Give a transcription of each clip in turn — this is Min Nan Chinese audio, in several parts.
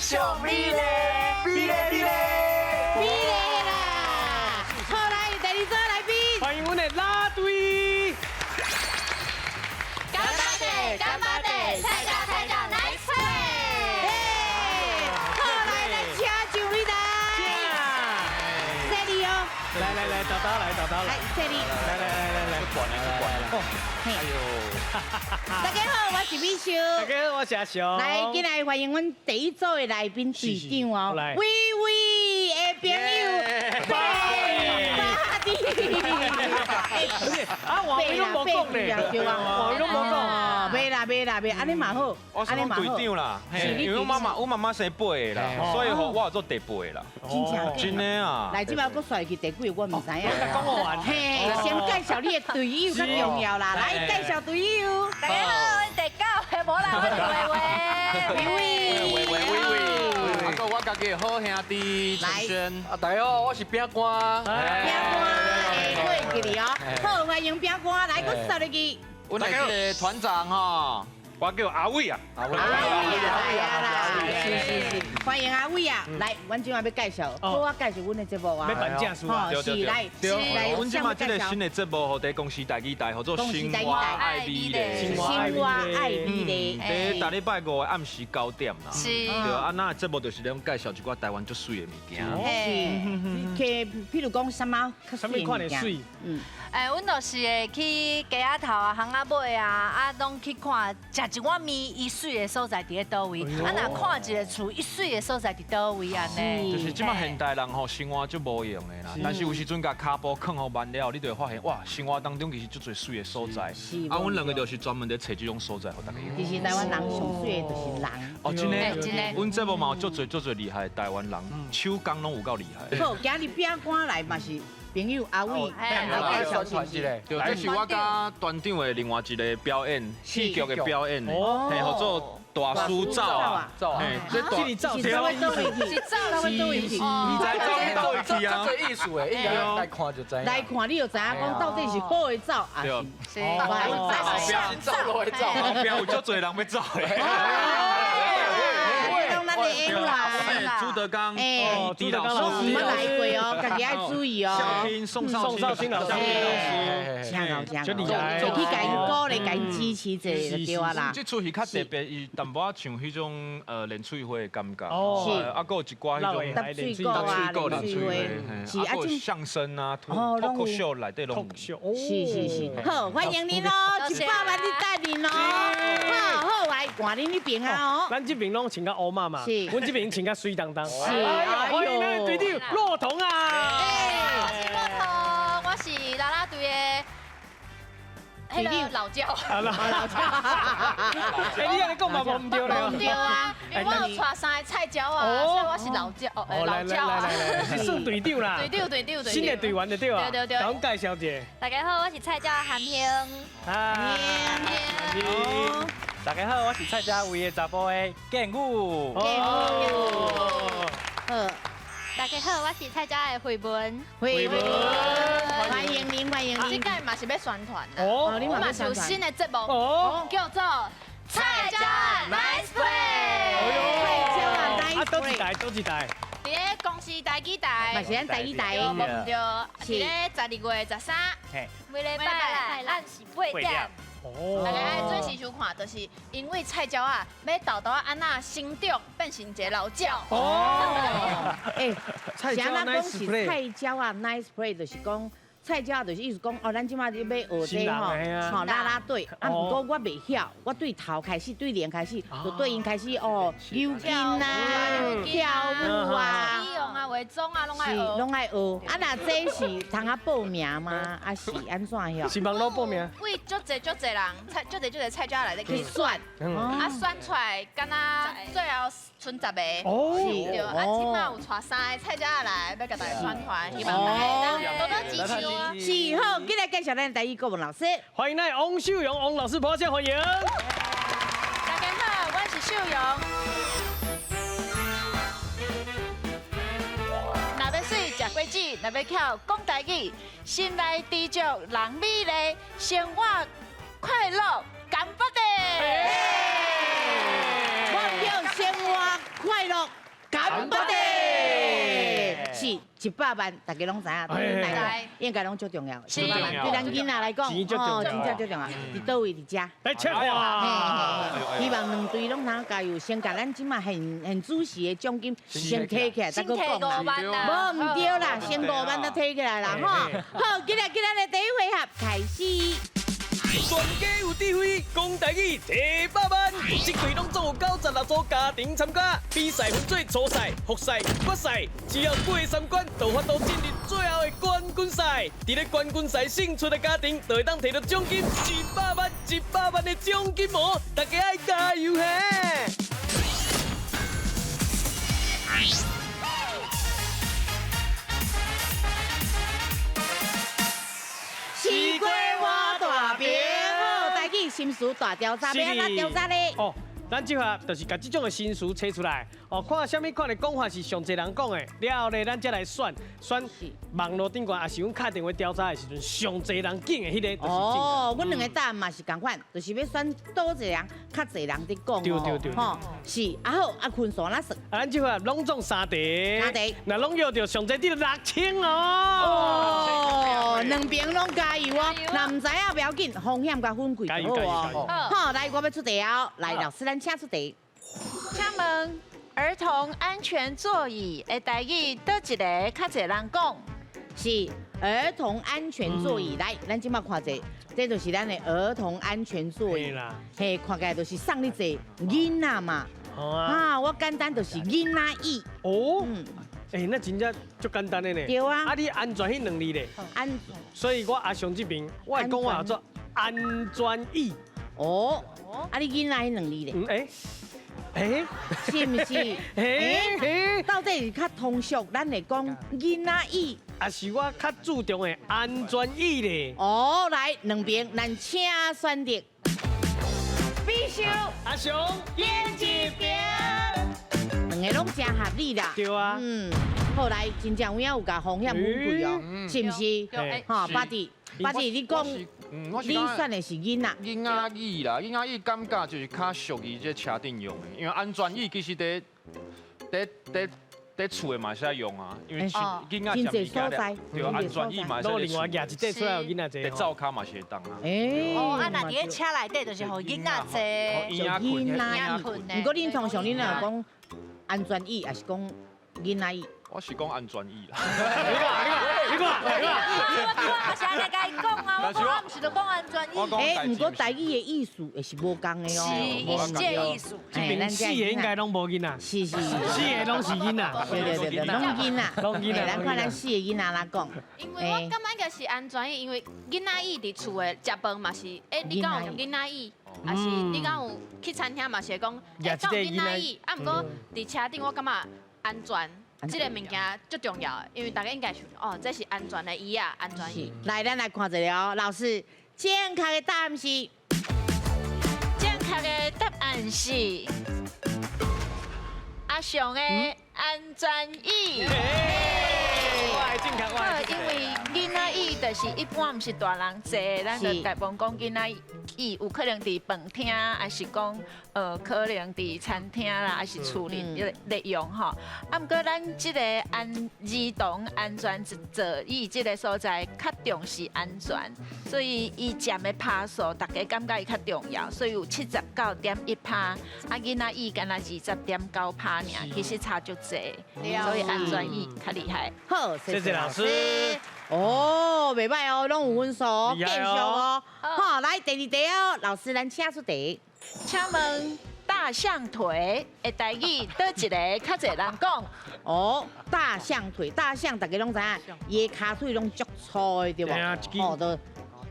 上美麗，美麗美麗。美麗啦！好，來第二組來賓，歡迎阮的啦隊。乾巴爹，乾巴爹，菜鳥菜鳥 nice play。好，來來請上擂台，這裡哦，來來來，豆豆來，豆豆來，來這裡，來來來來來，管來管來。哎呦，大家好，我是美秀。大家好，我是阿雄。來，今日歡迎阮第一組的來賓隊長哦，來微微的朋友，巴蒂。啊，黃偉攏無講咧，對啊，黃偉攏無講。袂啦袂啦袂，按呢嘛好，我是講隊長啦，因為我媽媽生八個啦，所以吼我有做第八個啦。真正？真的啊！來，這擺閣煞去第幾個，我毋知影。講無完。嘿，先介紹你的隊友較重要啦，來介紹隊友。大家好，我第九個無啦，我是維維。維維。維維維維。啊，閣我家己的好兄弟陳軒。啊，大家好，我是餅乾。餅乾，會記得哦。好，歡迎餅乾，來，閣煞入去。阮的這個團長吼，我叫阿偉啊。阿偉，阿偉啊，啦，是是是，歡迎阿偉啊！來，阮這擺欲介紹，好啊，介紹阮的節目啊。欲辦正事啊！是來，來，阮這擺這個新的節目，予佇公視台語台，號做生活愛美麗，生活愛美麗。佇逐禮拜五的暗時9點啦。是。對啊，咱的節目就是咧講介紹一寡台灣足媠的物件。是。譬如講啥物較啥物款的媠？嗯。欸，阮就是會去街仔頭啊、巷仔尾啊，啊，攏去看，食一碗麵，伊媠的所在佇咧佗位？啊，若看一個厝，伊媠的所在佇佗位按呢？就是這擺現代人吼，生活足無閒的啦，但是有時陣共跤步囥予慢了，你就會發現哇，生活當中其實足濟媠的所在。啊，阮兩個就是專門佇揣這種所在，予大家。其實台灣人上媠的就是人。哦，真的，真的。阮節目嘛有足濟足濟厲害的台灣人，手工攏有夠厲害。好，今日餅乾來嘛是朋友阿偉來介紹一下。對，這是我佮團長的另外一個表演，戲劇的表演，嘿，號做大師走啊，嘿，這大是走，是走佗位去，是走佗位去，你知走佗位去啊？這藝術的，應該來看就知。來看你就知影講到底是好的走，還是壞的走。是走落的走，後壁有足濟人欲走的。朱德剛，朱德剛老師，毋捌來過哦，家己愛注意哦。小聽宋少卿老師，真𠢕真𠢕，去共𪜶鼓勵，共𪜶支持者就對啊啦。這齣戲較特別，伊淡薄仔像彼種連翠花的感覺，是啊，閣有一寡彼種搭水果啊，連翠花，是啊，閣有相聲啊，脫口秀內底攏有。是是是，好，歡迎恁哦，100萬佇等恁哦，好好來換恁彼邊啊哦。咱這邊攏穿甲烏麻麻，是，阮這邊穿甲媠當當。是，歡迎咱的隊長洛彤啊！我是洛彤，我是啦啦隊的。彼個老教，老教。欸，你按呢講嘛無毋對咧？對啊，因為我有帶三個菜鳥啊，所以我是老教，老教啊。是算隊長啦。隊長，隊長，隊長。新的隊員就對啊。對對對。共阮介紹一下。大家好，我是菜鳥韓興。韓興。大家好，我是蔡家威的查埔的建武。建武。好。大家好，我是蔡家的慧文。慧文，歡迎您，歡迎您。這屆嘛是欲宣傳啦，哦，我嘛是有新的節目，叫做菜鳥 Nice Play。菜鳥 Nice Play。佗一台，佗一台？佇咧公視台語台。嘛是咱台語台。無毋對，佇咧12月13，每禮拜暗時8點。大家愛準時收看，就是因為菜鳥仔欲沓沓仔按怎成長變成一個老鳥。哦，欸，啥人講是菜鳥仔 nice play，就是講菜鳥仔就是意思講哦，咱這擺欲學這吼，吼啦啦隊，啊，毋過我袂曉，我對頭開始，對臉開始，就對𪜶開始哦，扭筋啊，跳舞啊，美容啊，化妝啊，攏愛學，攏愛學。啊，若這是通啊報名嗎？啊是按怎樣？是網路報名。為足濟足濟人，菜足濟足濟菜鳥仔內底去選，啊選出來，敢若最後賰十个。哦，對，啊，這擺有帶三個菜鳥仔來，欲共大家宣傳，希望大家多多支持。是好，緊來介紹咱台語國文老師。歡迎咱王秀蓉王老師，拍掌歡迎。大家好，我是秀蓉。若欲媠食果子，若欲巧講台語，心內知足人美麗，生活快樂，干巴爹。我叫生活快快樂。干巴爹，是100萬，大家攏知影，對咱來講應該攏足重要。是對咱囡仔來講，錢足重要真正足重要。佇佗位佇遮？來切花。希望兩隊攏通加油，先共咱這馬現現主持的獎金先提起來，再閣講啦。無毋對啦，先5萬才提起來啦，吼。好，今日今日的第一回合開始。全家有智慧，講台語提百萬，這隊攏總有96組家庭參加，比賽分做初賽、複賽、決賽，只要過3關，就有法度進入最後的冠軍賽。佇咧冠軍賽勝出的家庭，就會當提到獎金100萬、100萬的獎金哦！大家愛加油嘿！西瓜我大饼，好，台語新词大調查，欲按怎調查咧？哦，咱這下就是共這種的新词找出來，哦，看啥物款的講法是上濟人講的，了後咧，咱才來選選網路頂懸，抑是阮敲電話調查的時陣，上濟人揀的彼个就是正確。哦，阮兩個答案嘛是仝款，就是欲選佗一個人，較濟人佇講。對對對。吼，是啊好，啊分數按怎算？啊，咱這下攏總3題，3題，若攏約著上濟得6000哦。哦，兩邊攏加油哦，若毋知影不要緊，風險共分開就好哦。好，來，我欲出題哦，來，老師，咱請出題。請問兒童安全座椅的台語佗一个較濟人講？是兒童安全座椅。來，咱這馬看者，這就是咱的兒童安全座椅。嘿，看起來就是送你坐囡仔嘛。啊，我簡單就是囡仔椅。哦。欸，那真正足簡單的呢。對啊。啊，你安全彼兩字咧？安。所以我阿雄這邊，我的講法叫做安全椅。哦。啊，你囡仔彼兩字咧？欸。欸，是毋是？欸，到底是較通俗，咱會講囡仔椅，抑是我較注重的安全椅咧？哦，來兩邊，咱請選擇。必須阿雄，演一邊，兩個攏誠合理啦。對啊。好來，真正有影有共風險分開哦，是毋是？吼，巴蒂，巴蒂，你講。你選的是囡仔，囡仔椅啦，囡仔椅感覺就是較屬於這車頂用的，因為安全椅其實佇厝的嘛會使用啊，因為囡仔食物件咧，對，安全椅嘛會使。另外舉一塊出來，予囡仔坐。佇灶跤嘛是會當啊。哦，啊，若佇咧車內底就是予囡仔坐。囡仔困。毋過恁通常恁若講安全椅，抑是講囡仔椅？我是講安全椅啦。你看，你看，你看。我嘛是按呢共伊講啊，我講我毋是就講安全椅。欸，毋過台語的意思會是無仝的哦。是，伊是這個意思。這邊四個應該攏無囡仔。是是。四個攏是囡仔。對對對對，攏囡仔。攏囡仔。咱看咱四個囡仔按怎講。因為我感覺應該是安全椅，因為囡仔椅佇厝的食飯嘛是，欸，你敢有囡仔椅？抑是你敢有去餐廳嘛是會講，欸，敢有囡仔椅？啊，毋過佇車頂我感覺安全。這個物件足重要的，因為大家應該想哦，這是安全的椅啊，安全椅。來，咱來看一下哦，老師，正確的答案是？正確的答案是阿雄的安全椅。因為囡仔椅就是一般毋是大人坐，咱就大部分講囡仔椅有可能佇飯廳，抑是講可能佇餐廳啦，抑是厝裡咧用吼。啊，毋過咱這個兒童安全座椅這個所在較重視安全，所以伊佔的趴數，大家感覺伊較重要，所以有79.1%，啊囡仔椅敢若20.9%爾，其實差足濟，所以安全椅較厲害。好，謝謝老師。哦，袂䆀哦，攏有分數哦，繼續哦。好，來第二題哦，老師，咱請出題。請問大象腿的台語佗一个較濟人講？哦，大象腿，大象大家攏知影，伊的跤腿攏足粗的，對無？哦，就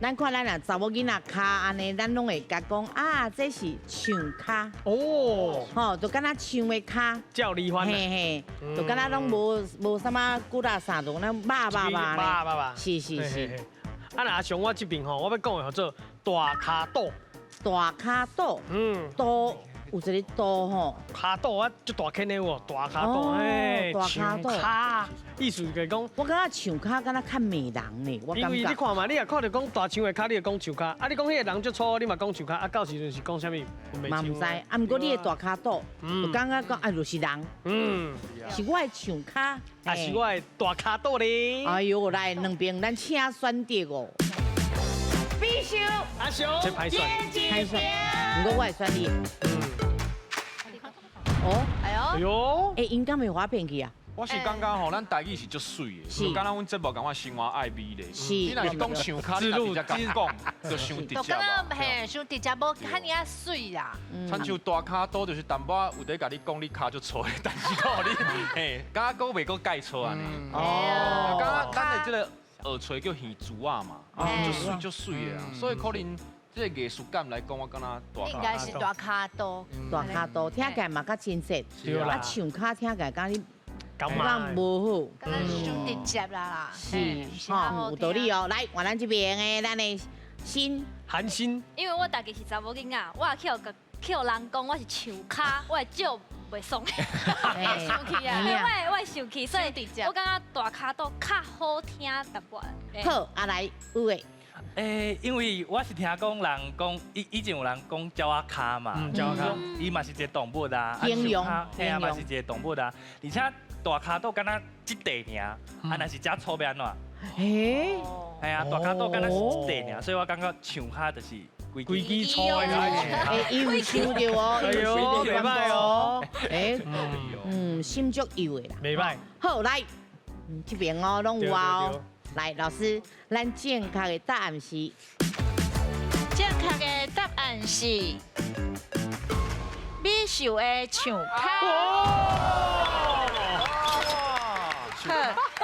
咱看咱若查某囡仔跤按呢，咱攏會共講啊，這是象跤。哦，吼，就敢若象的跤。照離番。嘿嘿，就敢若攏無啥物骨力啥，就那肉肉肉咧。是是是。啊，若阿雄我這邊吼，我欲講的叫做大跤肚。大跤肚。肚。有一个肚吼，跤肚啊，足大坑的有，大跤肚，哎，大跤肚，意思就是讲，我感觉树跤敢若较骂人呢，我因为你看嘛，你若看著讲大树的跤，你就讲树跤；啊，你讲彼个人足粗，你嘛讲树跤。啊，到时阵是讲啥物？嘛毋知。啊，毋过你的大跤肚，就感觉讲啊，就是人，是我的树跤，啊，是我的大跤肚咧。哎呦，来两边咱请选择哦。必修，阿雄，这歹选，歹选，毋过我会选你。哦，哎呦，哎呦，哎，𪜶敢会予我骗去啊？我是感觉吼，咱台语是足媠的，就敢若阮节目感觉生活爱美咧。是。你若是讲树跤，你直接讲，就伤直接啊。嘿，伤直接，无遐尔仔媠啦。亲像大跤肚就是淡薄仔有咧共你讲你跤足粗的，但是讲你嘿，敢若阁袂阁盖错按呢。哦。敢若咱的这个学揣叫耳珠仔嘛，足媠足媠的啊，所以可能这个艺术感来讲，我感觉大。应该是大跤肚。大跤肚听起来嘛较亲切，啊，树跤听起来敢你。感觉无好，敢若伤直接啦。是，吼，有道理哦。来，换咱这边的咱的心韩心，因为我家己是查某囡仔，我也去予人讲我是树跤，我会足袂爽。生气啊！我会生气，所以我感觉大跤肚较好听淡薄。好，啊来，有的。欸，因为我是听讲人讲，以前有人讲鸟仔跤嘛，鸟仔跤，伊嘛是一个动物啊，形容，嘿啊，嘛是一个动物啊，而且大跤肚敢若这块尔，啊，若是遮粗欲按怎？欸，系啊，大跤肚敢若是这块尔，所以我感觉树跤就是规支粗的。欸，伊有想著哦，哎呦，袂歹哦，欸，心足幼的啦，袂歹。好，来，这边哦，拢有哦。来，老师，咱正确的答案是？正确的答案是美秀的树跤。好，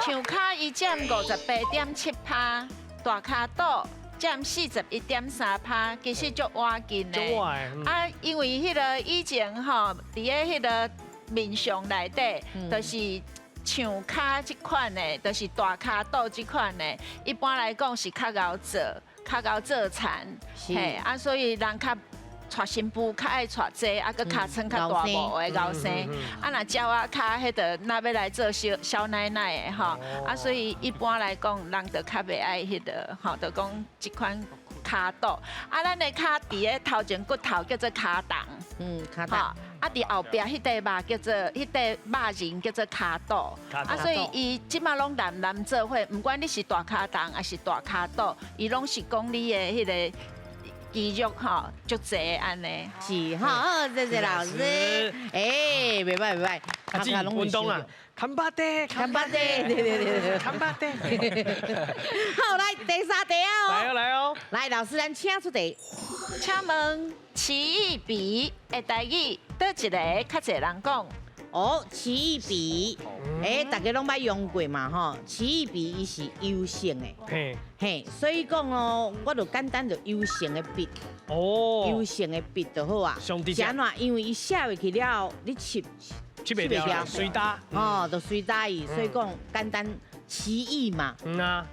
树跤伊占58.7%，大跤肚占41.3%，其实足倚近的。啊，因为彼个以前吼，伫咧彼个面相内底，就是。树跤这款的，就是大跤肚这款的，一般来讲是较𠢕做，较𠢕做田，嘿，啊，所以人较娶新妇较爱娶这个，啊，阁尻川较大毛的𠢕生，啊，若鸟仔跤彼个，若欲来做小小奶奶的吼，啊，所以一般来讲，人就较袂爱彼个，吼，就讲这款跤肚，啊，咱的跤伫咧头前骨头叫做跤筒，跤筒。啊，伫后壁彼块肉叫做彼块肉仁叫做跤肚，啊，所以伊这马拢男男做伙，毋管你是大跤筒抑是大跤肚，伊拢是讲你的彼个肌肉吼足济按呢。是吼，谢谢老师。欸，袂歹袂歹，啊，这运动啊，坎巴的，坎巴的，对对对对，坎巴的。好，来第三题哦。来哦来哦。来，老师，咱请出题。请问奇异笔的台语，佗一个较济人讲？哦，奇异笔，欸，大家拢捌用过嘛吼？奇异笔伊是油性的，嘿，嘿，所以讲哦，我就简单就油性的笔，哦，油性的笔就好啊。上直接。是按怎？因为伊写落去了后，你拭拭袂掉，随搭。哦，就随搭伊，所以讲简单奇异嘛，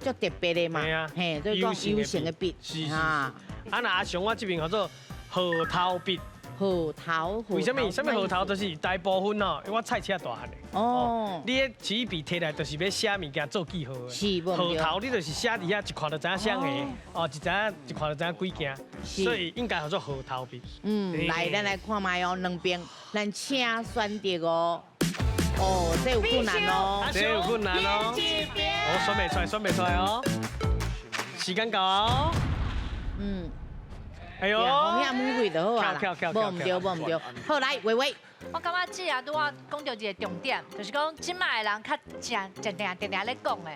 足特别的嘛，嘿，所以讲油性的笔，是是。啊，那阿雄，我这边叫做核桃笔。核桃，为什么？什么核桃？就是大部分哦，因为我菜市仔大汉的。哦。你彼奇异笔提来，就是欲写物件做记号的。是，核桃，你就是写伫遐，一看就知影啥个，哦，一知影一看就知影几件，所以应该叫做核桃笔。来，咱来看觅哦，两边，咱请选择哦。哦，这有困难哦。这有困难哦。我选袂出来，选袂出来哦。时间到哦。哎呦，红遐玫瑰就好啊啦，无毋对，无毋对。好，来，薇薇。我感觉这也拄仔讲著一个重点，就是讲这马的人较正，定定定定咧讲的，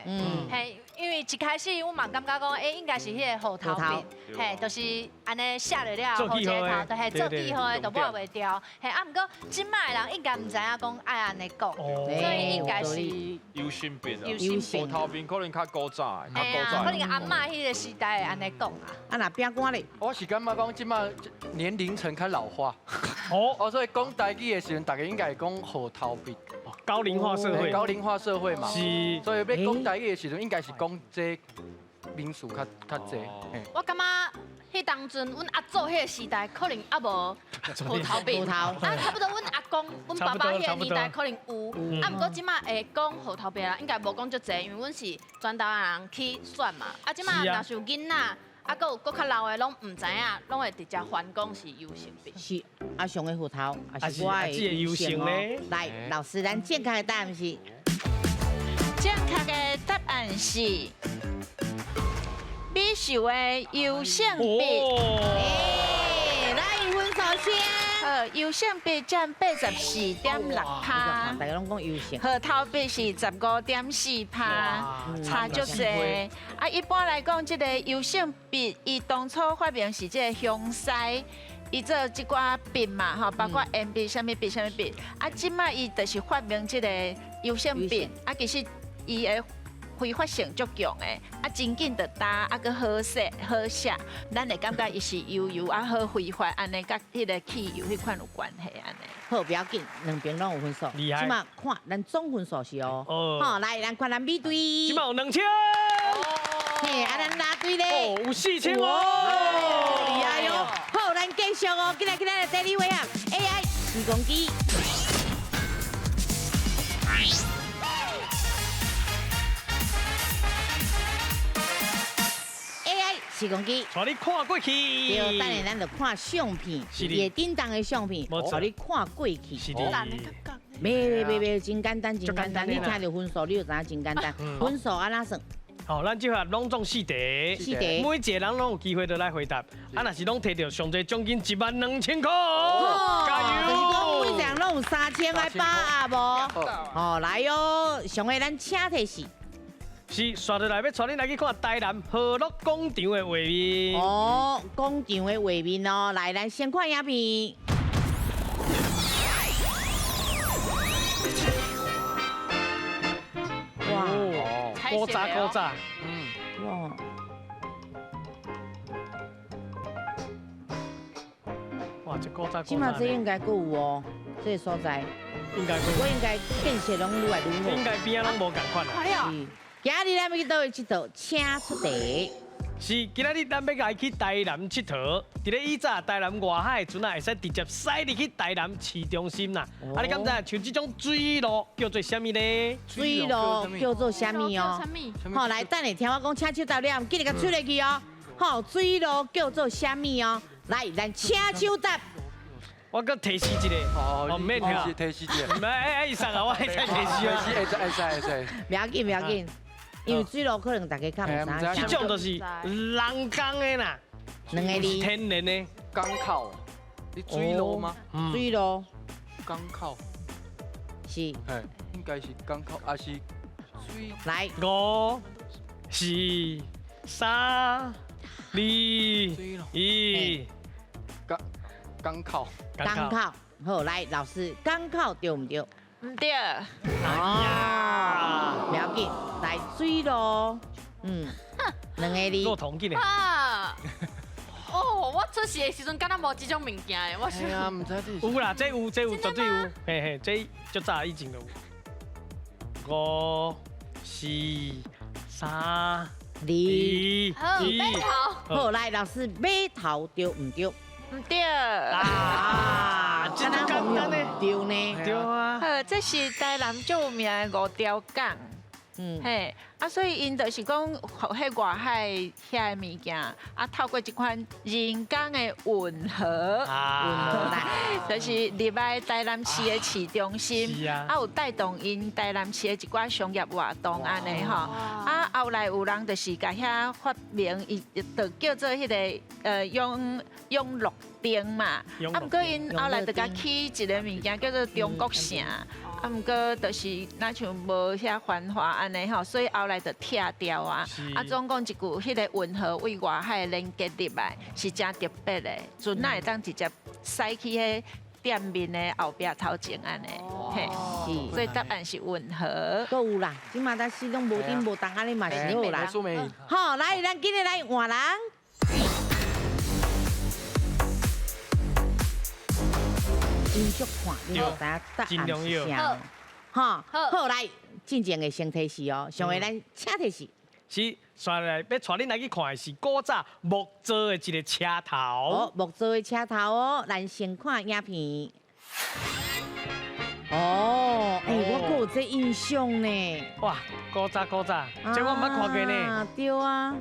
嘿，因为一开始我嘛感觉讲，欸，应该是彼个虎头笔，嘿，就是按呢写落了后，一个头，嘿，做记号的就抹袂掉，嘿，啊，毋过这马的人应该毋知影讲爱按呢讲，所以应该是优先笔啊，优先虎头笔可能较古早，较古早，可能阿嬷彼个时代会按呢讲啊。啊，若饼干咧？我是感觉讲这马年龄层较老化，哦，所以讲台语的时阵，大家应该会讲虎头笔。高龄化社会，高龄化社会嘛，是，所以欲讲台语的时阵，应该是讲这名词较济。我感觉彼当阵阮阿祖彼个时代可能犹无芋头饼，啊，差不多阮阿公、阮爸爸彼个年代可能有，啊，毋过这马会讲芋头饼啦，应该无讲足济，因为阮是全台湾人去选嘛，啊，这马若是有囡仔，啊，阁有阁较老的拢毋知影，拢会直接翻讲是优胜笔。是阿雄的芋头，还是我的优胜呢？来，老师，咱正确的答案是，正确的答案是。美秀的优胜笔，来分数先。好，优胜笔占84.6%，大家拢讲优胜。芋头笔是15.4%，差足济。啊，一般来讲，这个优胜笔，伊当初发明是这个香西，伊做这寡笔嘛，吼，包括鉛笔、啥物笔、啥物笔。啊，这马伊就是发明这个优胜笔，啊，其实伊的挥发性足强的，啊，真紧就焦，啊，阁好写好写，咱会感觉伊是油油啊，好挥发，按呢，佮彼个汽油彼款有关系按呢。好，不要紧，两边拢有分数。厉害。这马看咱总分数是哦。好，来，咱看咱美队。这马有2000。嘿，啊，咱拉队咧。哦，有4000哦。厉害哟。好，咱继续哦，进来进来，第二位啊，AI 时光机。时光机，带你看过去。对，等下咱就看相片，伊叮当的相片，带你看过去。是的。袂袂袂，真简单，真简单。你听著分数，你就知影真简单。分数按怎算？好，咱这下拢总四题，四题，每一个人拢有机会都来回答。啊，若是拢提著上济奖金12000块。加油！就是讲每一个人拢有3000来把握无？哦，来哟，上个咱请提示。是，刷落来欲带你来去看台南河乐广场的画面。哦，广场的画面哦，来，咱先看影片。哇，古早古早，哇。哇，这古早古早。这马这应该阁有哦，这个所在。应该。我应该建设拢愈来愈好。应该边仔拢无仝款啦。是。今日咱欲去佗位𨑨迌，请出题。是，今仔日咱欲来去台南𨑨迌。伫咧以早台南外海的船仔会使直接驶入去台南市中心啦。啊，你敢知影像这种水路叫做啥物呢？水路叫做啥物哦？好，来，等下听我讲，请手答了，记得共吹落去哦。好，水路叫做啥物哦？来，咱请手答。我阁提示一个，哦，毋免听，提示一个。毋免，哎哎，送啊，我会使提示啊。会使，会使，会使。不要紧，不要紧。因为水路可能大家较毋知。这种就是人工的啦，两个字。天然的港口，你水路吗？水路。港口。是。应该是港口，还是水？来。 5、4、3、2、1。港口。港口。好，来，老师，港口对毋对？毋对。哦，不要紧，来水路，两个字。落铜紧的。哦，我出世的时阵敢若无这种物件的，我想。有啦，这有，这有，绝对有。嘿嘿，这足早以前就有。5、4、3、2、1。好，码头。好，来，老师，码头对毋对？毋对。啊，这简单呢。对呢。对啊。好，这是台南最有名的五条港。嘿，啊，所以𪜶就是讲，予彼外海遐个物件，啊，透过这款人工的运河，就是入来台南市的市中心，啊，有带动𪜶台南市的一寡商业活动按呢吼，啊，后来有人就是共遐发明，伊就叫做彼个永永乐町嘛，啊，毋过𪜶后来就共起一个物件叫做中国城。啊，毋过就是若像无遐繁华按呢吼，所以后来就拆掉啊。啊，总共一句，彼个运河对外海连接入来是真特别的，船仔会当直接驶去彼店面的后壁头前按呢。嘿，所以答案是运河。阁有啦，这马咱始拢无顶无动，按呢嘛是好啦。好，来，咱今日来换人。真足看，你就知影答案是啥。哈，好，来，进前的先提示哦，上下咱请提示。是，紲來欲帶恁來去看的是古早木做的一个車頭。哦，木做的車頭哦，咱先看影片。哦，欸，我閣有這印象呢。哇，古早古早，這我毋捌看過呢。對啊。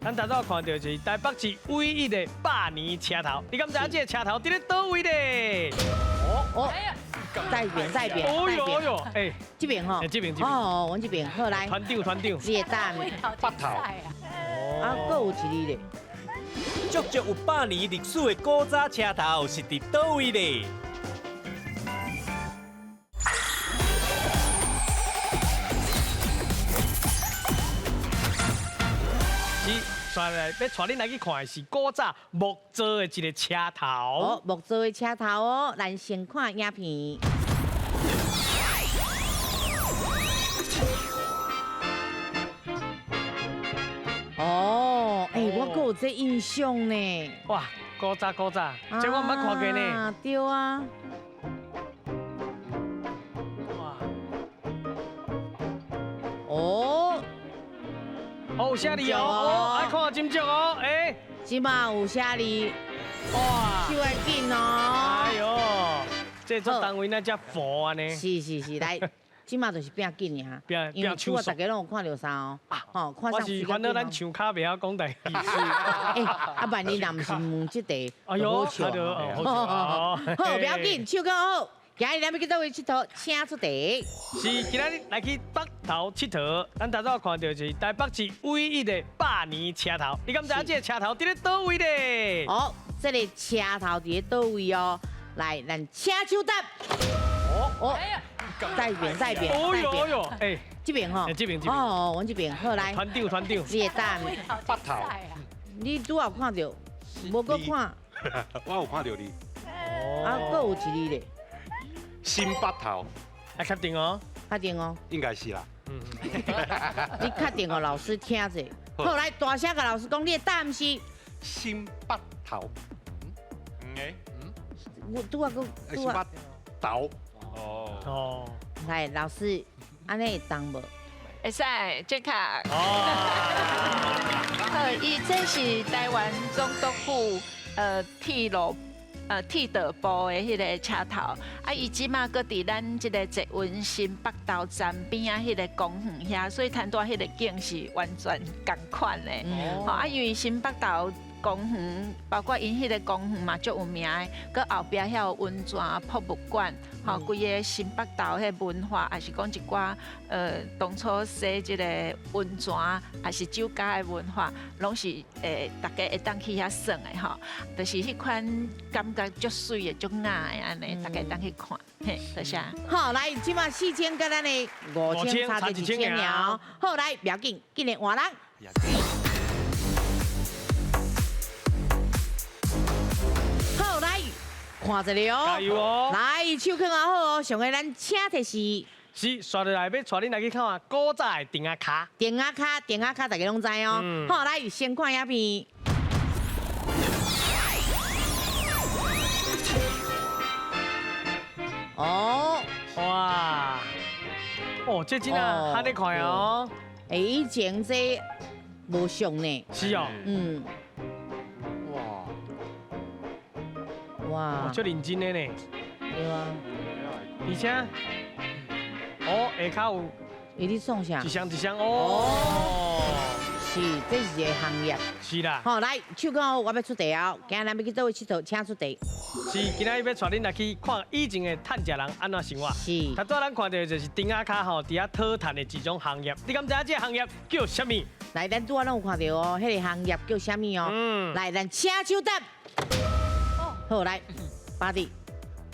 咱頭拄看著是台北市唯一的百年車頭，你敢知影這个車頭佇咧佗位咧？哦，這邊這邊，哦喲哦喲，欸，這邊吼，這邊這邊，哦，阮這邊好來。團長團長，你的答案。北頭。啊，閣有一个咧。足足有100年歷史的古早車頭是佇佗位咧？是，紲來欲帶恁來去看的是古早木做的一个車頭。哦，木做的車頭哦，咱先看影片。哦，欸，我閣有這印象呢。哇，古早古早，這我毋捌看過呢。對啊。哇。哦。哦，有寫字哦，哦，愛看斟酌哦，欸。這馬有寫字。哇。手愛緊哦。哎喲，這做單位那遮佛按呢。是是是，來。這馬就是拼緊的哈，因為拄仔大家攏有看著啥哦，吼，看我是煩惱咱唱卡袂曉講台語。欸，啊，萬一若毋是問這題，就好笑。好，好，不要緊，手較好。今日咱欲去佗位𨑨迌，請出題。是，今仔日來去北投𨑨迌，咱頭拄看著是台北市唯一的百年車頭。你敢知影這个車頭佇咧佗位咧？哦，這个車頭佇咧佗位哦？來，咱請手答。哦哦。這邊這邊，哦喲哦喲，欸，這邊吼，這邊這邊，哦，阮這邊好來。團長團長，你的答案。北投。你拄仔有看著？無閣看。我有看著你。啊，閣有一个咧。新北投。啊，確定哦。確定哦。應該是啦。嗯。你確定哦？老師聽者。好，來大聲共老師講，你的答案是。新北投。嗯欸。嗯。我拄仔閣。新北投。哦哦，來，老師，按呢會當無？會使，正確。哦。好，伊這是台灣總督府鐵路鐵道部的彼个車頭，啊，伊這馬閣佇咱這个捷運新北投站邊仔彼个公園遐，所以談到彼个景是完全仝款的。哦。啊，因為新北投公園，包括𪜶彼个公園嘛，足有名的，閣後壁遐有溫泉博物館，吼，規个新北投彼文化，也是講一寡當初洗這个溫泉，也是酒家的文化，攏是大家會當去遐耍的吼，就是彼款感覺足媠的、足雅的按呢，大家會當去看，嘿，多謝。好，來，這馬4000佮咱的5000差1000爾。好，來，不要緊，緊來換人。好，來看一下哦，加油哦！來，手囥好哦。上个咱請提示，是，紲落來欲帶恁來去看古早的釘仔跤。釘仔跤，釘仔跤，大家攏知哦。好，來先看影片。哦，哇，哦，這真啊，哈咧看哦。欸，以前這無俗呢。是哦。嗯。哇。哇，足認真的呢。對啊。而且，哦，下跤有。伊咧創啥？一箱一箱哦。是，這是一个行業。是啦。好，來，手講好，我欲出題哦。今日咱欲去佗位𨑨迌，請出題。是，今仔日欲帶恁來去看以前的趁食人按怎生活。是。頭拄仔咱看著就是釘仔跤吼，佇遐討趁的一種行業。你敢知影這个行業叫啥物？來，咱拄仔攏有看著哦，彼个行業叫啥物哦？嗯。來，咱請手答。好，來，巴蒂。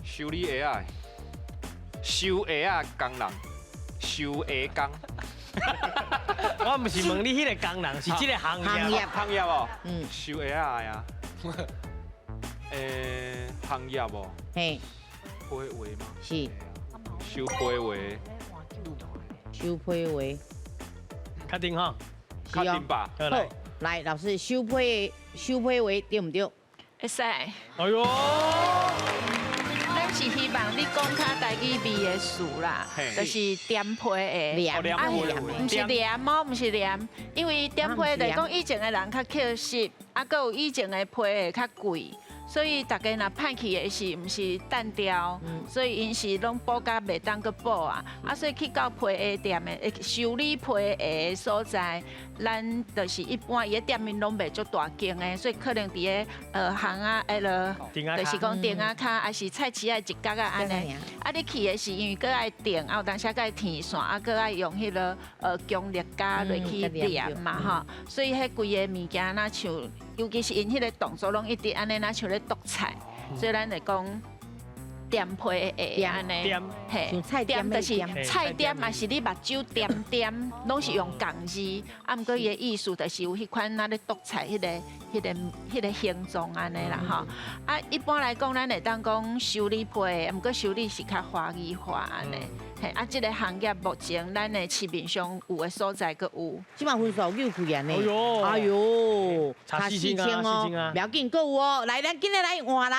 修理鞋仔，修鞋仔工人，修鞋工。我毋是問你彼个工人，是這个行業。行業，行業哦。嗯。修鞋仔呀。行業哦。嘿。批畫嗎？是。修批畫。修批畫。確定吼？確定吧。好，來，老師，修批修批畫對毋對？會使。哎喲。咱是希望你講較台語味的詞啦，就是點皮的，黏，毋是黏哦，毋是黏，因為點皮就是講以前的人較乞食，啊，閣有以前的皮會較貴。所以大家若歹去的是毋是單調，所以𪜶是攏補甲袂當閣補啊。啊，所以去到皮鞋店的修理皮鞋的所在，咱就是一般伊的店面攏袂足大間的，所以可能佇个巷仔彼落，就是講店仔跤，抑是菜市仔一角仔按呢。啊，你去的是因為閣愛電，啊有當時閣愛天線，啊閣愛用彼个強力膠落去黏嘛吼，所以彼規個物件若像。尤其是𪜶彼个動作攏一直按呢，若像咧剁菜，所以咱會講點皮的按呢，嘿，點就是菜點，抑是你目睭點點，攏是用仝字。啊，毋過伊的意思就是有彼款若咧剁菜彼个形狀按呢啦吼。啊，一般來講，咱會當講修理皮的，毋過修理是較華語化按呢。嘿，啊，這個行業目前咱的市面上有的所在閣有。這馬分數又開啊呢？哎喲，差4000哦，不要緊，閣有哦。來，咱今日來換人。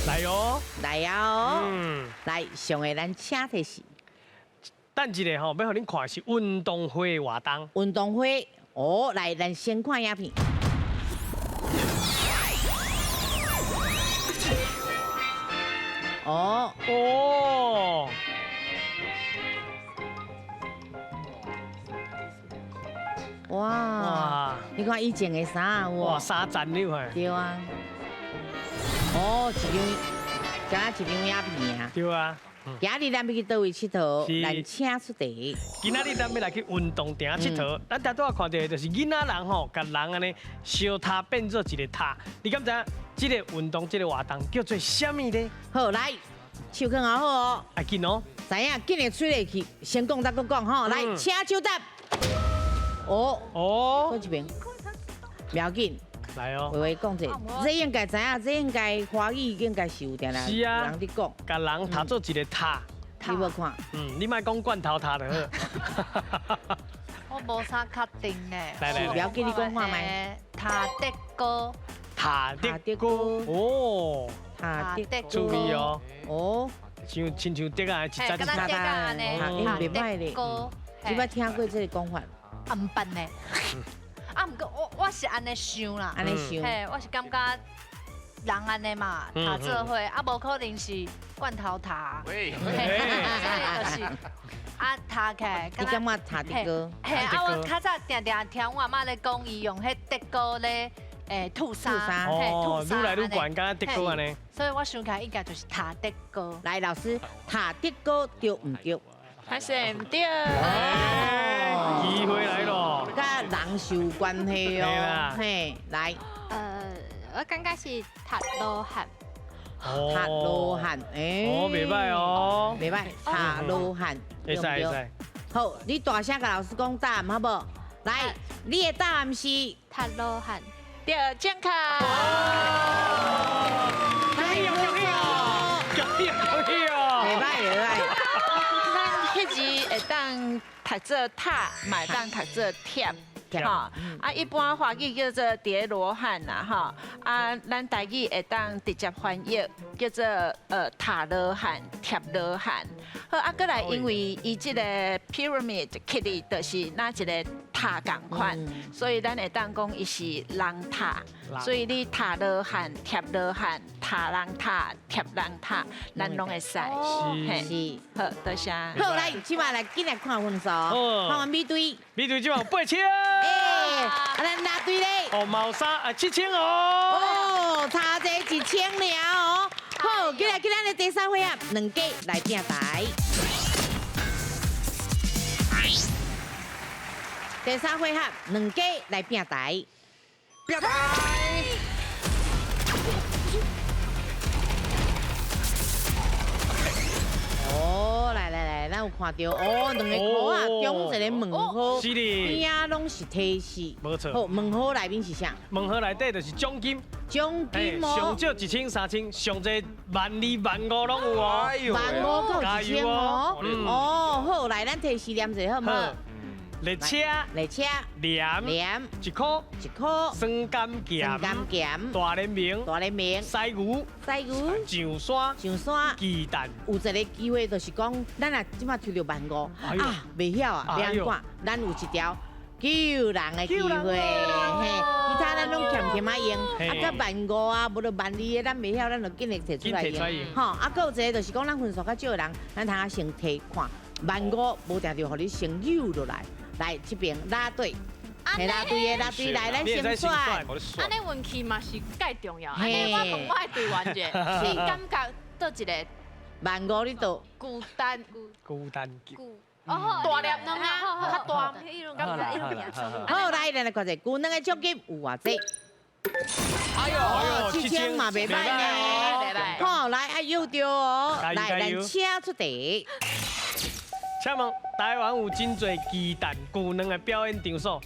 來哦，來哦，來上個咱請提示。等一下吼，欲予恁看的是運動會活動。運動會，哦，來，咱先看影片。哦哦，哇！你看以前的衫有哇，衫欉你看。對啊。哦，一張，敢若一張影片啊。對啊。今日咱欲去佗位𨑨迌？咱請出題。今仔日咱欲來去運動場𨑨迌，咱拄仔看著的就是囡仔人吼，共人按呢相踏變做一個塔。你敢知影這個運動這個活動叫做啥物呢？好，來，手囥好哦。愛緊哦。知影，緊會吹落去，先講再閣講吼。來，請手答。哦哦，閣一遍，不要緊。來哦。話話講者，這應該知影，這應該華語應該是有定啦。是啊。有人佇講。共人踏做一個塔。你無看？嗯，你莫講罐頭塔就好。我無啥確定呢。來來來，不要緊，你講看覓。塔德哥。塔德哥。哦。塔德哥。注意哦。哦。像親像竹仔，一節一節。塔袂歹咧。你捌聽過這個講法？啊，毋捌呢。啊，毋過我是按呢想啦，按呢想，嘿，我是感覺人按呢嘛，塔做伙，啊，無可能是罐頭塔，嘿，所以就是啊，塔起來。你感覺塔的哥？嘿，啊，我較早定定聽阮阿嬤咧講，伊用彼竹篙咧，吐沙，哦，愈來愈懸，敢若竹篙按呢。所以我想起來應該就是塔的哥。來，老師，塔的哥對毋對？還是毋對。機會來咯，佮人是有關係哦。嘿，來。我感覺是塔羅漢。塔羅漢，欸。哦，袂䆀哦。袂䆀，塔羅漢。會使會使。好，你大聲共老師講答案好無？來，你的答案是塔羅漢。對，正確。恭喜恭喜恭喜恭喜哦！袂䆀袂䆀。咱彼字會當讀做塔，嘛會當讀做貼。吼，啊，一般華語叫做疊羅漢啦，吼，啊，咱台語會當直接翻譯叫做塔羅漢、貼羅漢。好，啊，閣來因為伊這個 pyramid 起的就是若一個塔仝款，所以咱會當講伊是人塔，所以你塔羅漢、貼羅漢、塔人塔、貼人塔，咱攏會使。是，好，多謝。好，來，這擺來緊來看分數，看完美隊，美隊這擺有8000。欸，啊，咱藍隊咧？哦，毛衫啊，7000哦。哦，差這1000爾哦。好，緊來，緊咱的第三回合，兩家來拼台。第三回合，兩家來拼台。拼台。哦，來來來，咱有看著哦，兩个箍仔，中一个問號，是的，邊仔攏是提示，無錯。好，問號內面是啥？問號內底就是獎金，獎金哦，上少1000、3000，上濟12000、15000攏有哦。15000到1000哦。哦，好，來，咱提示念一下好毋好？列车，列车，连，连，一箍，一箍，酸甘咸，酸甘咸，大联盟，大联盟，西牛，西牛，上山，上山，鸡蛋。有一个机会就是讲，咱若这马抽著万五，啊，袂晓啊，袂晓管，咱有一条救人的机会，嘿，其他咱攏俭俭仔用，啊，佮万五啊，无就万二的，咱袂晓，咱就紧来提出来用，吼，啊，阁有一个就是讲，咱分数较少的人，咱通啊先提看，万五无定著予你先扭落来，来这边拉队，拉队的拉队来，咱先选。按呢运气嘛是介重要，按呢我问我的队员者，你感觉佗一个万五你都孤单，孤单。哦，大粒卵啊，较大。好，来，咱来看者，牛卵的奖金有偌济？哎呦，7000嘛袂歹呢。好，来，爱又对哦。来，咱请出题。请问台湾有真济鸡蛋、牛卵的表演场所，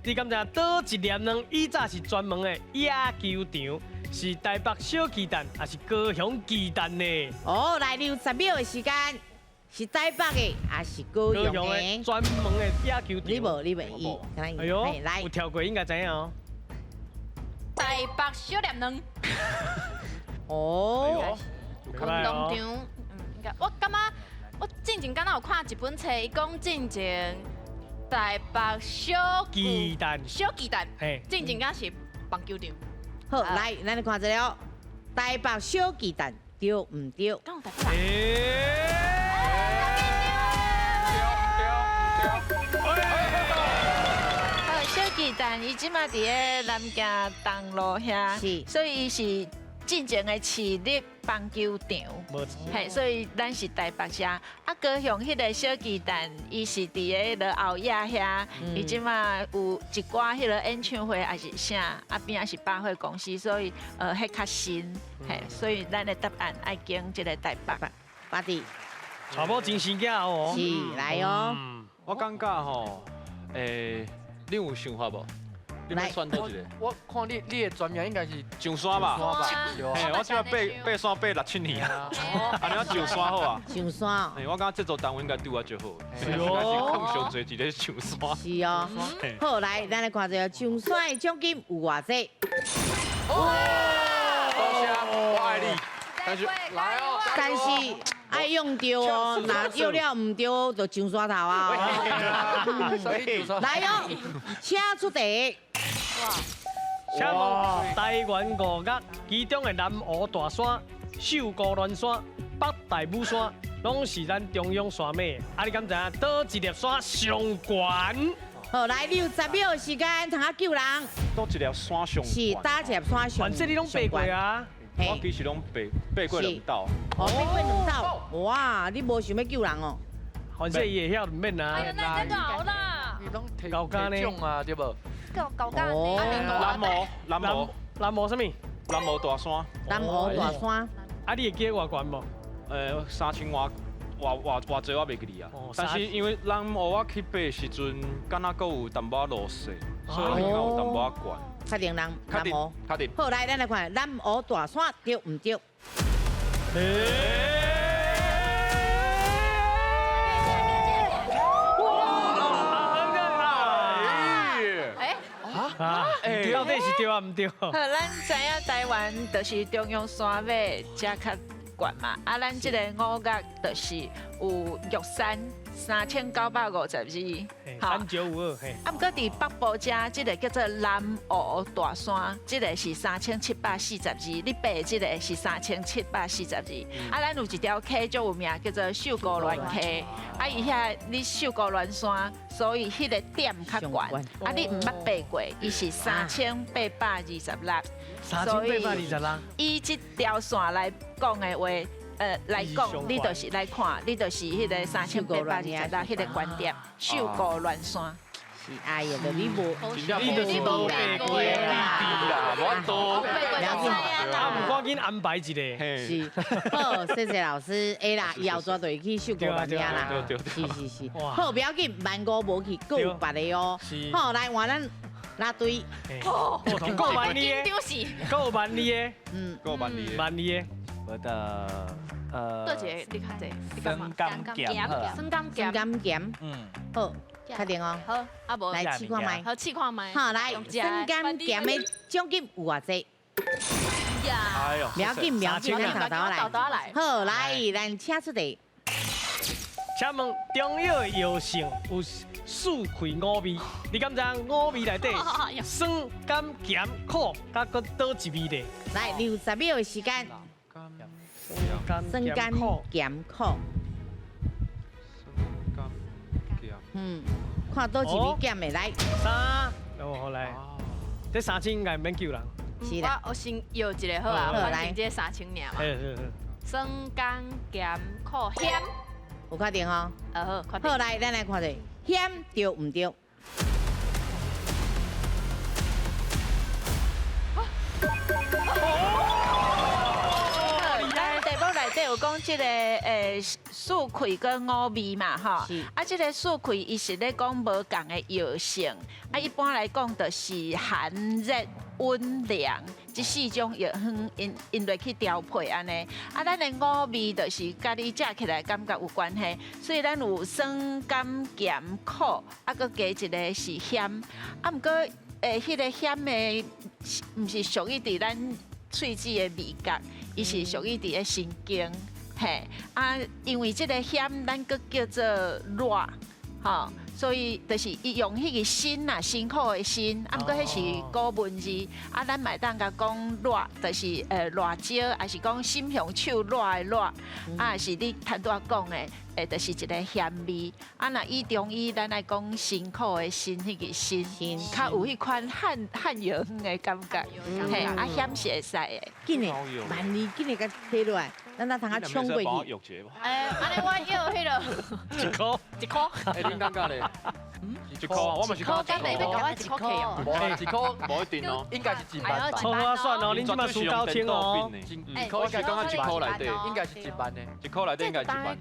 你敢知影佗一粒卵以早是专门的野球场？是台北小巨蛋，还是高雄巨蛋呢？哦，来，你有10秒的时间。是台北的，还是高雄的？专门的野球场。你无，你袂伊。哎呦，来，有跳过应该知影哦。台北小粒卵。哦。运动场，应该。我感觉我进前敢若有看一本册，伊讲进前台北小巨蛋，小巨蛋，进前敢是棒球场。好，来，咱来看一下哦。台北小巨蛋对毋对？敢有台北人？小巨蛋伊这马伫咧南京东路遐，所以伊是进前的市立棒球场，嘿，所以咱是台北市。啊，高雄彼个小巨蛋，伊是伫咧个后野遐，伊这马有一寡彼个演唱会，还是啥，啊边仔是百货公司，所以彼较新，嘿，所以咱的答案爱拣这个台北。八弟，娶某真生囝哦，是来哦。我感觉吼，你有想法无？你欲选佗一个？我看你的专业应该是上山吧？嘿，我这马爬山爬6、7年啊，按呢我上山好啊。上山。嘿，我感觉这组单位应该对我最好。是哦。应该是囥上济伫咧上山。是哦。好，来，咱来看一下上山的奖金有偌济。哇！多谢，我爱你。但是来哦。但是。爱用著哦，若用了毋对，就上山头啊！来哦，请出题。请问台湾五岳其中的南湖大山、秀姑峦山、北大武山，拢是咱中央山脉。啊，你敢知影佗一粒山上悬？好，来，你有10秒的时间，通仔救人。佗一粒山上悬？是佗一粒山上。反正你拢爬过啊。我其实拢爬过2道。哦，爬过2道，哇，你无想欲救人哦？反正伊会晓就免啊。哎呦，那真熬啦。伊拢提奖啊，对无？高高南无南无南无啥物？南无大山。南无大山。啊，你会记偌悬无？3000外外外济我袂记哩啊。但是因为南湖我去爬的时阵，敢若阁有淡薄仔落雪，所以应该有淡薄仔悬。确定人南湖，确定。好，来，咱来看南湖大山对毋对？啊！到底是对啊，毋对？好，咱知影台湾就是中央山脉才较悬嘛，啊，咱这个五岳就是有玉山3952， 3952，嘿。啊，毋过伫北部遮，这个叫做南湖大山，这个是3742，你爬的这个是3742。啊，咱有一条溪足有名，叫做秀姑峦溪。啊，伊遐你秀姑峦山，所以彼个点较悬。啊，你毋捌爬过，伊是3826。3826。以这条线来讲的话。来讲，你就是来看，你就是彼个3826彼个观点，秀姑峦山。是，哎呀，就你无，你就是无爬过啦，无多。啊，毋赶紧安排一个。是，好，谢谢老师。会啦，以后绝对去秀姑峦啦。是是是。好，不要紧，万五无去，阁有别个哦。好，来换咱拉队。够万二的，够万二的，够万二的，万二的。我的佗一个你较济，酸甘咸，酸甘咸，酸甘咸，好，确定哦。好，啊无来试看觅。好，试看觅。好，来，酸甘咸的奖金有偌济？哎呦，不要紧，不要紧，咱豆豆来。好，来，咱请出题。请问中药的药性有四气五味，你敢知影五味内底酸、甘、咸、苦，佮阁佗一味咧？来，60秒的时间。酸、甘、咸、苦。酸、甘、咸。看佗一味咸的来。三，哦，来，这3000应该毋免救人。是啦。我先摇一个好啊，反正这3000尔嘛。酸、甘、咸、苦、咸。有确定哦。好，确定。好，来，咱来看者，险对毋对？咱题目内底有讲这个四气跟五味嘛，吼。啊，这个四气伊是咧讲无仝的药性，啊，一般来讲就是寒热温凉这四种药方因因落去调配按呢。啊，咱的五味就是佮你食起来感觉有关系，所以咱有酸、甘、咸、苦，啊，阁加一个是咸。啊，毋过彼个咸的，毋是属于伫咱喙齿的味觉，伊是属于伫个神经，嘿。啊，因为这个咸，咱阁叫做辣，吼。所以就是伊用彼个辛呐，辛苦的辛，啊，毋过彼是古文字，啊，咱嘛会当共讲辣，就是辣椒，抑是讲心雄手辣的辣，啊，是你头拄仔讲的，就是一个咸味。啊，若以中医咱来讲辛苦的辛，彼个辛，较有彼款汉汉药方的感觉，嘿，啊，咸是会使的。紧的，万里紧的共提落来，咱来通啊冲过去。按呢我要彼个一箍，一箍。欸，恁感觉咧？一箍，我嘛是感觉一箍。一箍，无一箍，无一定哦，应该是1万。错啊算哦，恁这马输9000哦。一箍应该感觉一箍内底，应该是1万的，一箍内底应该1万。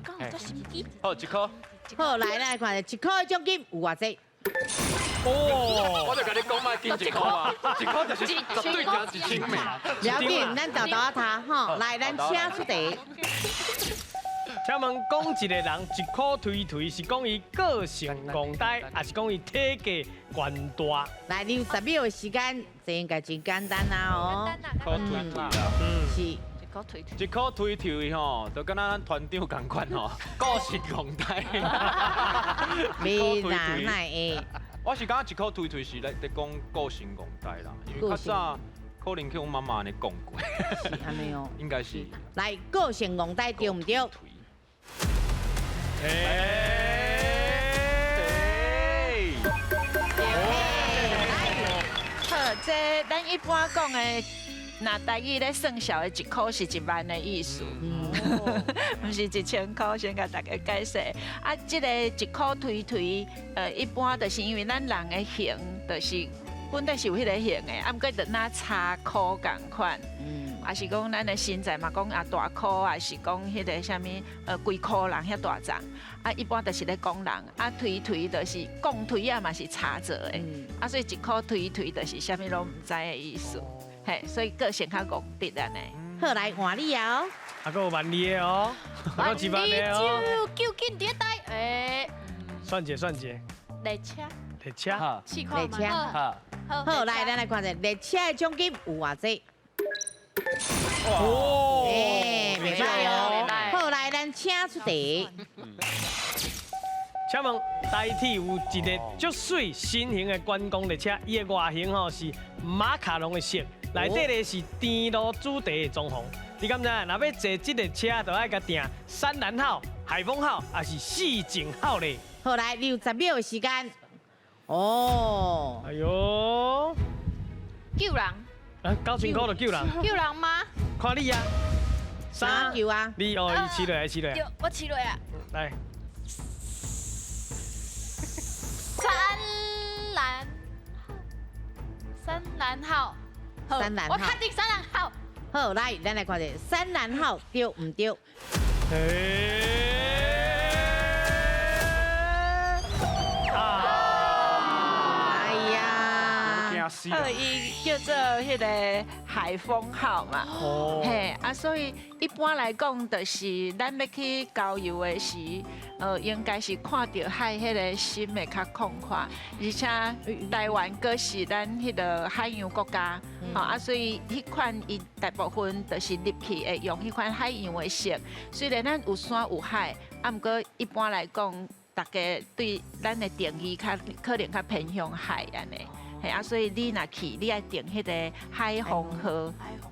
好，一箍。好，来来看，一箍的奖金有偌济？哦，我就共你讲，莫紧一箍啊，一箍就是绝对加1000嘛。不要紧，咱豆豆仔读吼，来，咱请出题。请问讲一个人一箍推推，是讲伊个性戆呆，还是讲伊体格悬大？来，60秒的时间，这应该真简单啦哦。一箍推推啦，是。一箍推推。一箍推推吼，就敢若咱团长仝款吼，个性戆呆。没啦，哪会？我是感觉一箍推推是咧伫讲个性戆呆啦，因为较早可能去阮妈妈按呢讲过。是按呢哦。应该是。来，个性戆呆对毋对？好，这咱一般讲的，若台语咧算数的一箍是1万的意思，毋是1000箍。先共大家解释。啊，这个一箍推推，一般就是因为咱人的形，就是本来是有彼个形的，啊，毋过就若差箍仝款。啊是讲咱的身材嘛，讲啊大箍，啊是讲彼个啥物，规箍人遐大只，啊一般就是咧讲人，啊推推就是讲推啊嘛是查做的，啊所以一箍推推就是啥物拢毋知的意思，嘿，所以个性较戆直按呢。好，来换你啊！啊，阁有万里的哦，阁有1万的哦。究竟伫佗？算者算者。列车。列车。列车。好，来，咱来看者列车的奖金有偌济？哦，袂歹哦。好，来，咱请出题。请问台铁有一个足媠新型的观光列车，伊的外形吼是马卡龙的色，内底咧是甜露主题的装潢。你敢知？若欲坐这个车，就爱共订杉兰号、海风号，抑是四景号咧？好，来，你有10秒的时间。哦。哎呦。救人。啊，9000箍就救人。救人吗？看你啊。三救啊。你哦，伊试落来，试落来。我试落啊。来。杉兰号。杉兰号。我确定杉兰号。好，来，咱来看者，杉兰号对毋对？哎呀！好，伊叫做彼个海海风号嘛。嘿啊，所以一般来讲，就是咱欲去郊游的时，应该是看著海彼个心会较旷快，而且台湾阁是咱彼个海洋国家，吼啊，所以彼款伊大部分就是入去会用彼款海洋的色。虽然咱有山有海，啊，毋过一般来讲，大家对咱的定义较可能较偏向海按呢。嘿啊，所以你若去，你爱订彼个海风号，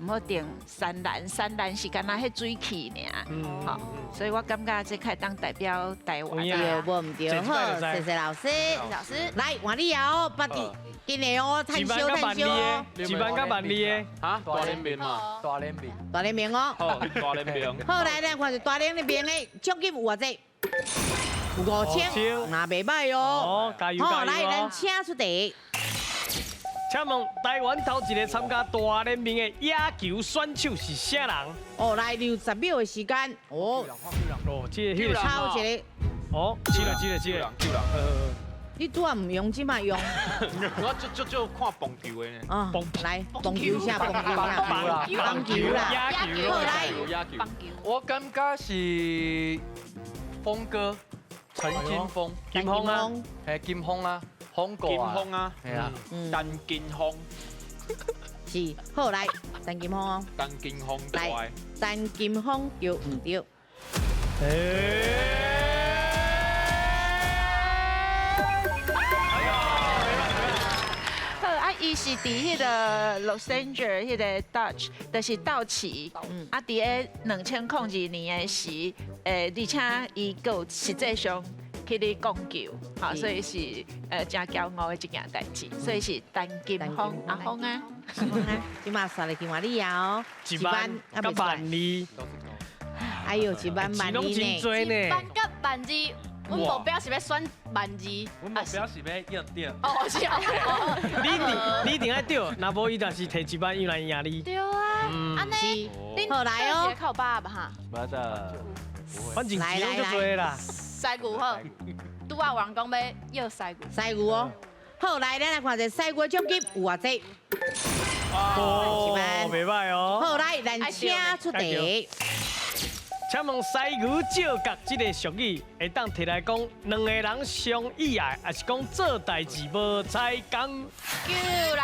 毋好订山岚，山岚是干焦彼水汽尔。吼，所以我感觉这会当代表台湾。对，无毋对。好，谢谢老师。老师，来换你哦，捌伫今年哦，趁烧趁烧哦。1万佮12,000的。哈，大联盟嘛，大联盟，大联盟哦。好，大联盟。好，来咱看一下大联盟的奖金有偌济？有5000，那袂䆀哦。哦，加油加油。好，来，咱请出题。请问台湾头一个参加大联盟的野球选手是啥人？哦，来60秒的时间。哦，哦，这个抽一个。哦，是啦是啦是啦，救人。你拄仔毋用，这马用。我足足少看棒球的呢。啊，来，棒球啥？棒球啦，棒球啦，野球。好来，野球。我感觉是峰哥，陈金锋。金锋啊，嘿，金锋啊。峰哥金锋啊，系啊，陈金锋是，好来，陈金锋哦，陈金锋来，陈金锋对毋对？好啊，伊是伫彼个 Los Angeles 彼个 Dodgers，就是道奇。啊，伫咧2002年的时，而且伊阁有实际上去咧讲球，吼，所以是真骄傲的一件代志，所以是陈金锋阿锋啊，阿锋啊，这马煞来去换你啊哦， 1万佮12,000，哎呦，1万12,000呢，1万佮12,000，阮目标是欲选12,000，阮目标是欲约著。哦，是啊，你一定爱对，若无伊就是提1万，伊来赢你。对啊，按呢，好来哦，靠把吧哈，无得，反正钱拢足济啦。师牛好，拄仔有人讲欲要师牛。师牛哦，好来，咱来看一下师牛奖金有偌济。哦，袂䆀哦。好来，咱请出题。请问师牛照角这个俗语，会当提来讲两个人相意爱，抑是讲做代志无彩工？救人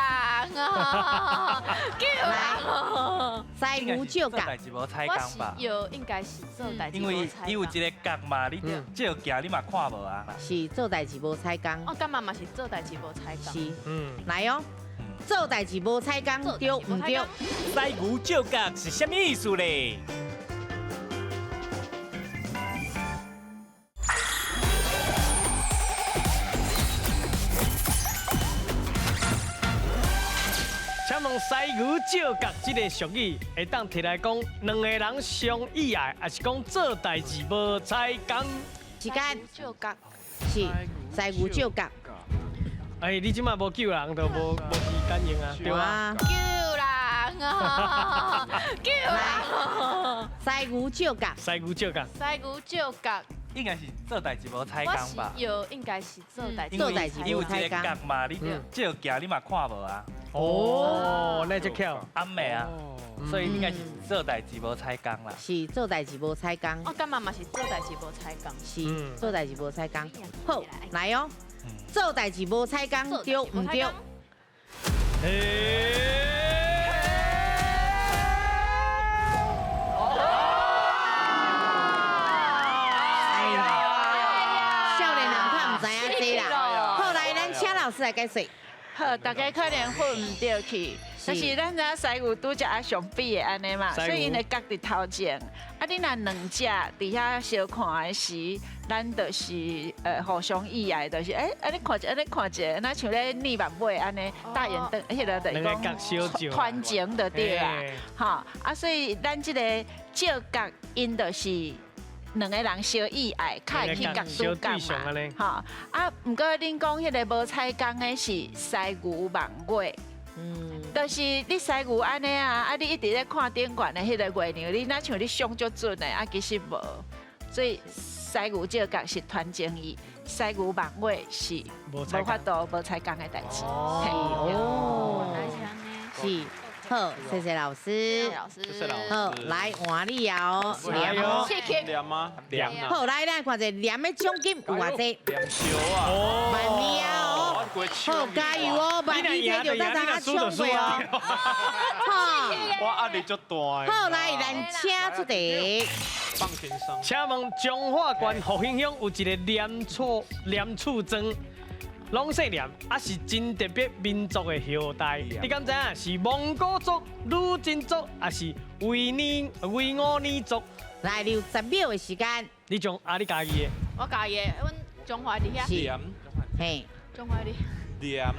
啊！救人！师牛照角，做代志无彩工吧？有，应该是做代志。因为伊有一个角嘛，你照镜你嘛看无啊。是做代志无彩工。我感觉嘛是做代志无彩工。是，来哦，做代志无彩工，对毋对？师牛照角是啥物意思咧？请问师牛照角这个俗语，会当提来讲两个人相意爱，抑是讲做代志无彩工？时间。照角是师牛照角。哎，你这马无救人，就无时间用啊，对啊。救人啊！救人！师牛照角。师牛照角。师牛照角。应该是做代志无彩工吧？有，应该是做代志。做代志伊有一个角嘛，你照镜你嘛看无啊？哦，那就巧。暗暝啊，所以应该是做代志无彩工啦。是做代志无彩工。我感觉嘛是做代志无彩工。是做代志无彩工。好，来哦，做代志无彩工，对毋对？少年人较毋知影这啦。好，来，咱请老师来解释。好，大家可能混毋著去，但是咱知影师牛拄才爱上比的按呢嘛，所以𪜶会角伫头前。啊，你若两只伫遐相看的时，咱就是互相意爱，就是按呢看一下，按呢看一下，若像咧膩目尾按呢，大眼瞪，彼个就是讲团情就对啊，吼啊，所以咱这个照角𪜶就是两个人相意爱，较会去共主角嘛，吼啊！毋过恁讲彼个无彩工的是师牛望月，就是你师牛按呢啊，啊你一直咧看顶悬的彼个月亮，你若像你想足准的，啊其实无，所以师牛照角是团情意，师牛望月是无法度无彩工的代志。哦，是。好，谢谢老师。老师。谢谢老师。好，来换你哦。连。连吗？连。好，来咱看者连的奖金有偌济？连烧啊。万二啊哦。好，加油哦！万二摕到，咱咱抢过哦。好。我压力足大。好，来，咱请出题。放轻松。请问彰化县复兴乡有一个连厝连厝庄，拢姓连，啊是真特别民族的后代。你敢知影是蒙古族、女真族，还是维尼维吾尔族？来，留10秒的时间。你从啊，你家己的。我家己的，阮彰化伫遐。是。嘿。彰化伫。连。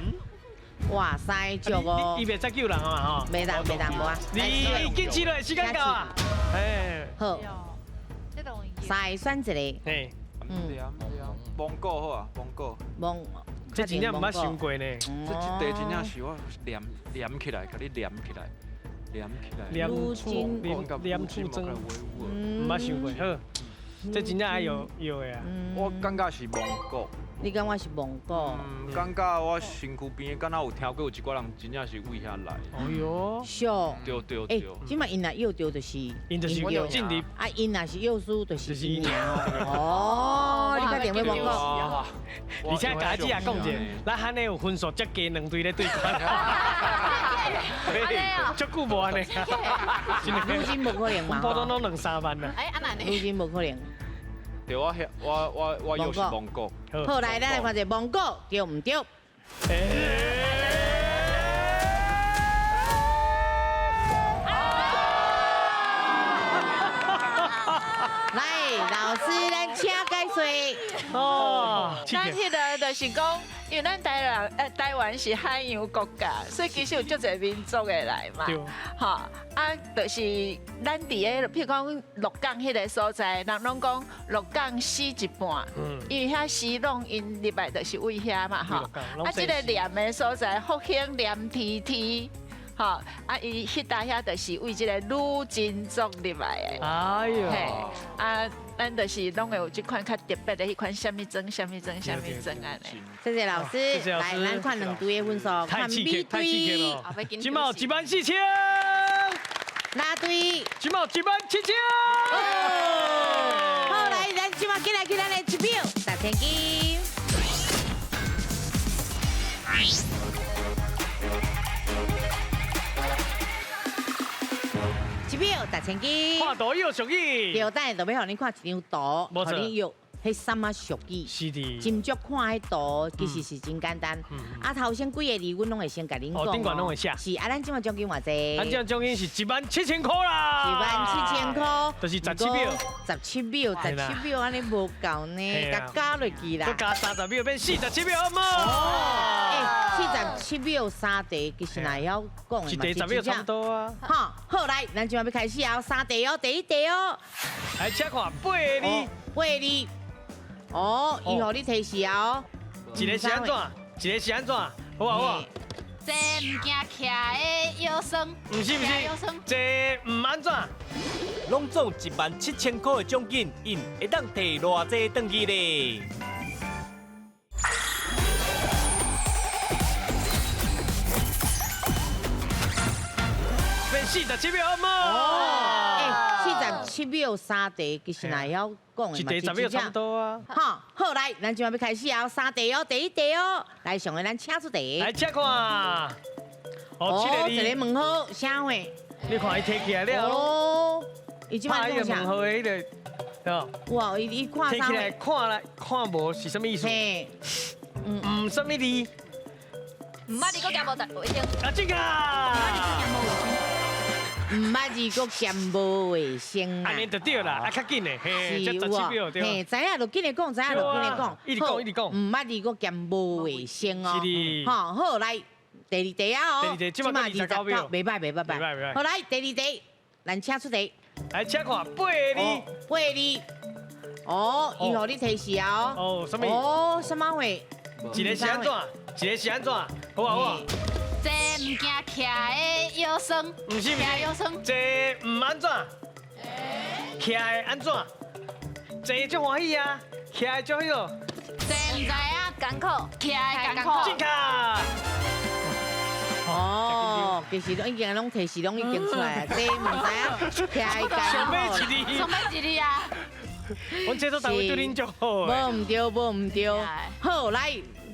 哇塞，足哦！伊袂再救人啊嘛吼。袂当，袂当，无啊。你坚持落来，时间到啊。哎。好。三个选一个。嘿。嗯。蒙古好啊，蒙古。蒙。这真正毋捌想过呢。这这题真正是我连连起来，共你连起来，连起来。连厝连厝庄，毋捌想过。好，这真正爱有有的啊。我感觉是蒙古。你感觉是蒙古？嗯，感觉我身躯边敢若有听过有一寡人真正是为遐来。哎哟，是。对对对。这摆𪜶若约著就是𪜶就是进入。啊，𪜶若是约输就是赢。哦，你确定欲蒙古？而且家姊也讲者，咱罕个有分数遮低两队咧对决。足久无按呢。女真无可能嘛？普通拢两三万啦。哎，啊那呢？女真无可能。对，我我我我又是蒙古。好，来，咱来看者蒙古对毋对？来，老师，咱请解说。哦，咱彼个就是讲，因为咱台湾台湾是海洋国家，所以其实有足济民族的来嘛。吼，啊，就是咱伫个，譬如讲鹿港彼个所在，人拢讲鹿港死一半，因为遐死拢𪜶入来就是为遐嘛，吼。啊，这个连的所在，复兴连天天。吼，啊，伊彼搭遐就是为这个女真族入来的。哎呦，嘿，啊，咱就是拢会有这款较特别的彼款啥物装、啥物装、啥物装按呢。谢谢老师，来，咱看两队的分数，看 B 队，这马14000，哪队？这马17000。好，来，咱这马进来去咱的一秒10,000金。一秒10,000金，看图约俗语。对，等下就欲予恁看一张图，予恁约彼啥物俗语。是的。斟酌看彼图，其实是真简单。啊，头先几个字，阮拢会先共恁讲。哦，顶悬拢会写。是啊，咱这马奖金偌济？咱这马奖金是17000块啦。17000块。就是17秒。17秒，17秒，按呢无够呢，共加落去啦。阁加30秒变47秒，好无？欸，47秒三题，其实若会晓讲的嘛，一题10秒差不多啊。好，好来，咱这马欲开始啊，三题哦，第一题哦。来，请看8个字。8个字。哦，伊予你提示啊哦。一个是按怎？一个是按怎？好啊好啊。坐毋惊徛的腰酸。毋是毋是。坐毋按怎？拢总17000块的奖金，𪜶会当提偌济转去咧？变47秒好无？欸，47秒三题，其实若会晓讲的嘛，一题10秒差不多啊。好，好来，咱这马欲开始啊，三题哦，第一题哦，来上个咱请出题。来，请看。哦，一个问号，啥货？你看伊提起来了。哦，伊这马讲啥？问号的彼个，对吧？哇，伊看啥？提起来看来看无是啥物意思？嘿，毋啥物字？毋捌字阁兼无卫生。啊，这个。毋捌字阁兼无卫生啊！按呢就对啦，啊较紧的，嘿，才17秒对。嘿，知影就紧来讲，知影就紧来讲。一直讲，一直讲。毋捌字阁兼无卫生哦。是的。好，好来，第二题啊哦。第二题，这马29秒。袂歹，袂歹，袂歹。好来，第二题，咱请出题。来，请看8个字。8个字。哦，伊予你提示啊哦。哦，啥物？哦，啥物货？一个是按怎？一个是按怎？好啊好啊。坐毋惊徛的腰酸，毋是毋是，坐毋按怎？徛的按怎？坐足欢喜啊，徛的足彼个。坐毋知影艰苦，徛的艰苦。正确。哦，其實已經攏提示攏已經出來，這毋知影，徛上尾一字，上尾一字啊！阮這組單位對恁足好。無毋對，無毋對。好，來，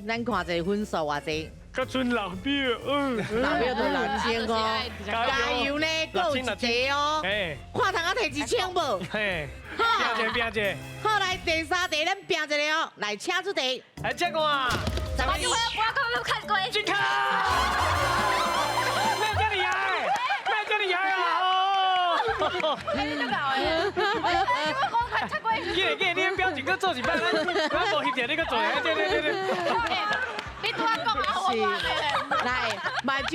咱看一個分數偌濟。較賰老表，老表都6000哦，加油呢，閣有一個哦，看通仔提1000無？嘿，拼一下，拼一下。好，來第三題，咱拼一個哦，來請出題。來，請看。我就我有看過。這卡。咩這厲害？咩這厲害啊？哦。哎，你這搞的，我講看菜龜。記得記得，你的表情閣做一擺，咱無翕著你閣做，對對對對。你拄仔講啊，我來，目睭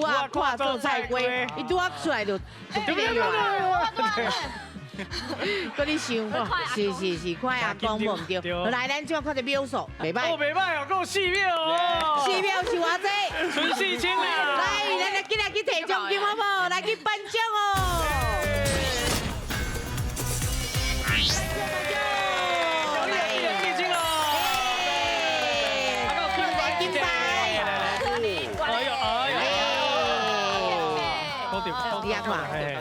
花花，布仔看做菜瓜，伊拄仔出來就就變了。閣你想，是是是，看阿公無毋對。來，咱這看一秒數，袂歹。哦，袂歹哦，閣有4秒哦。4秒是偌濟？賰4000啦。來，咱來緊來去提獎金好無？來去頒獎哦。你啊看，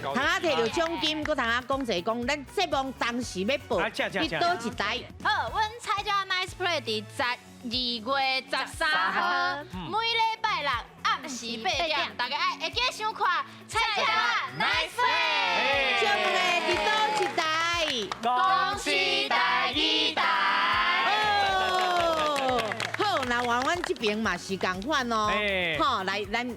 通仔提著獎金，閣通仔講一個講，咱節目當時欲報，佇佗一台？好，阮菜鳥 Nice Play 佇12月13號，每禮拜六暗時8點，大家愛會記收看菜鳥 Nice Play。請問佇佗一台？公視台語台。好，那阮阮這邊嘛是仝款哦，好，來咱。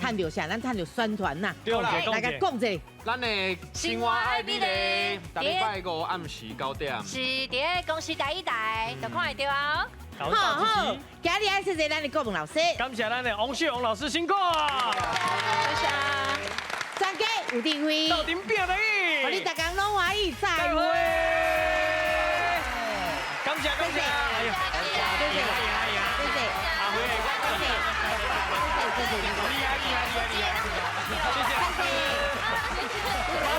趁著啥？咱趁著宣傳啦。來共講者。咱的生活愛美麗，逐禮拜五暗時9點。是佇咧公視台語台，就看會著哦。好好，今日愛謝謝咱的顧問老師。感謝咱的王秀王老師辛苦。謝謝。張家有智慧。鬥陣拼台語。予你逐工攏歡喜，再會。感謝感謝。謝謝。謝謝。阿輝，謝謝。謝謝。厲害厲害厲害厲害！謝謝。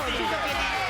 謝謝。